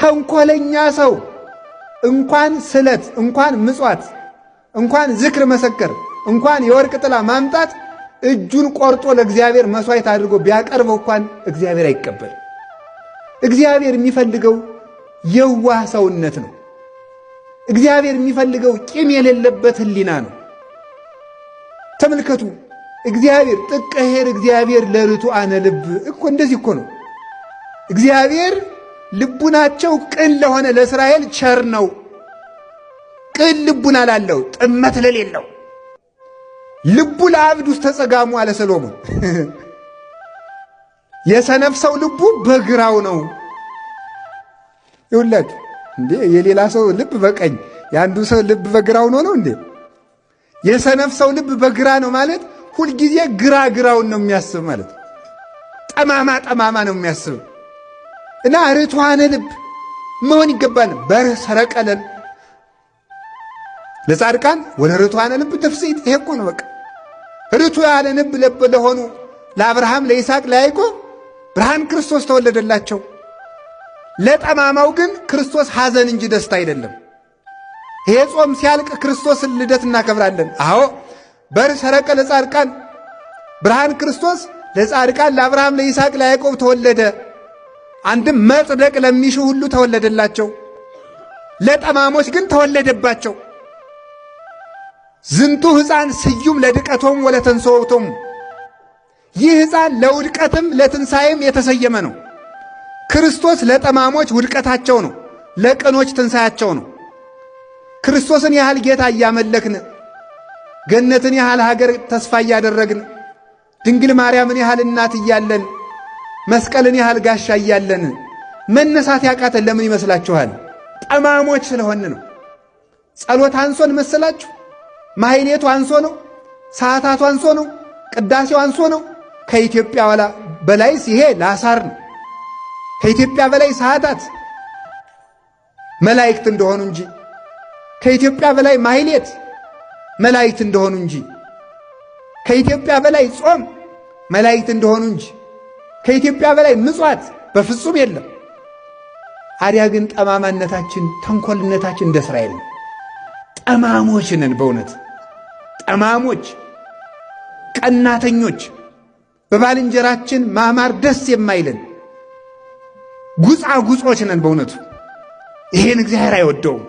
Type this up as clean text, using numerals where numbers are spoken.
ተንኮለኛ ሰው እንኳን ስለት፣ እንኳን ምጽዋት፣ እንኳን ዝክር መሰከር፣ እንኳን የወርቅ ጥላ ማምጣት እጁን ቆርጦ ለእግዚአብሔር መስዋዕት አድርጎ ቢያቀርበው እንኳን እግዚአብሔር አይቀበልም። እግዚአብሔር የሚፈልገው የዋህ ሰውነት ነው። እግዚአብሔር የሚፈልገው ቂም የሌለበት ሕሊና ነው። ተመልከቱ፣ እግዚአብሔር ጥቀ ኄር እግዚአብሔር ለርቱዓነ ልብ እኮ እንደዚህ እኮ ነው። እግዚአብሔር ልቡናቸው ቅን ለሆነ ለእስራኤል ቸር ነው። ቅን ልቡና ላለው፣ ጥመት ለሌለው፣ ልቡ ለአብድ ውስተ ጸጋሙ አለ ሰሎሞን። የሰነፍ ሰው ልቡ በግራው ነው። ይኸውላችሁ እንዴ፣ የሌላ ሰው ልብ በቀኝ፣ የአንዱ ሰው ልብ በግራው ነው ነው እንዴ? የሰነፍ ሰው ልብ በግራ ነው ማለት ሁልጊዜ ግራ ግራውን ነው የሚያስብ ማለት፣ ጠማማ ጠማማ ነው የሚያስብ። እና ርቱዓነ ልብ መሆን ይገባል። በርህ ሰረቀለን ለጻድቃን ወለርቱዓነ ልብ ተፍሥሕት። ይሄ እኮ ነው በቃ። ርቱዓነ ልብ ለሆኑ ለአብርሃም፣ ለይስሐቅ፣ ለያዕቆብ ብርሃን ክርስቶስ ተወለደላቸው። ለጠማማው ግን ክርስቶስ ሐዘን እንጂ ደስታ አይደለም። ይሄ ጾም ሲያልቅ ክርስቶስን ልደት እናከብራለን። አዎ፣ በርህ ሰረቀ ለጻድቃን፣ ብርሃን ክርስቶስ ለጻድቃን ለአብርሃም፣ ለይስሐቅ፣ ለያዕቆብ ተወለደ። አንድም መጽደቅ ለሚሹ ሁሉ ተወለደላቸው፣ ለጠማሞች ግን ተወለደባቸው። ዝንቱ ሕፃን ስዩም ለድቀቶም ወለተንሥኦቶም፣ ይህ ሕፃን ለውድቀትም ለትንሣኤም የተሰየመ ነው። ክርስቶስ ለጠማሞች ውድቀታቸው ነው፣ ለቅኖች ትንሣያቸው ነው። ክርስቶስን ያህል ጌታ እያመለክን፣ ገነትን ያህል ሀገር ተስፋ እያደረግን፣ ድንግል ማርያምን ያህል እናት እያለን፣ መስቀልን ያህል ጋሻ እያለን መነሳት ያቃተን ለምን ይመስላችኋል? ጠማሞች ስለሆን ነው። ጸሎት አንሶን መሰላችሁ? ማህሌቱ አንሶ ነው? ሰዓታቱ አንሶ ነው? ቅዳሴው አንሶ ነው? ከኢትዮጵያ በላይስ ይሄ ላሳር ነው። ከኢትዮጵያ በላይ ሰዓታት መላእክት እንደሆኑ እንጂ፣ ከኢትዮጵያ በላይ ማህሌት መላእክት እንደሆኑ እንጂ፣ ከኢትዮጵያ በላይ ጾም መላእክት እንደሆኑ እንጂ፣ ከኢትዮጵያ በላይ ምጽዋት በፍጹም የለም። አዲያ ግን ጠማማነታችን፣ ተንኮልነታችን እንደ እስራኤል ነው። ጠማሞች ነን፣ በእውነት ጠማሞች፣ ቀናተኞች፣ በባልንጀራችን ማማር ደስ የማይለን ጉጻጉጾች ነን በእውነቱ። ይሄን እግዚአብሔር አይወደውም።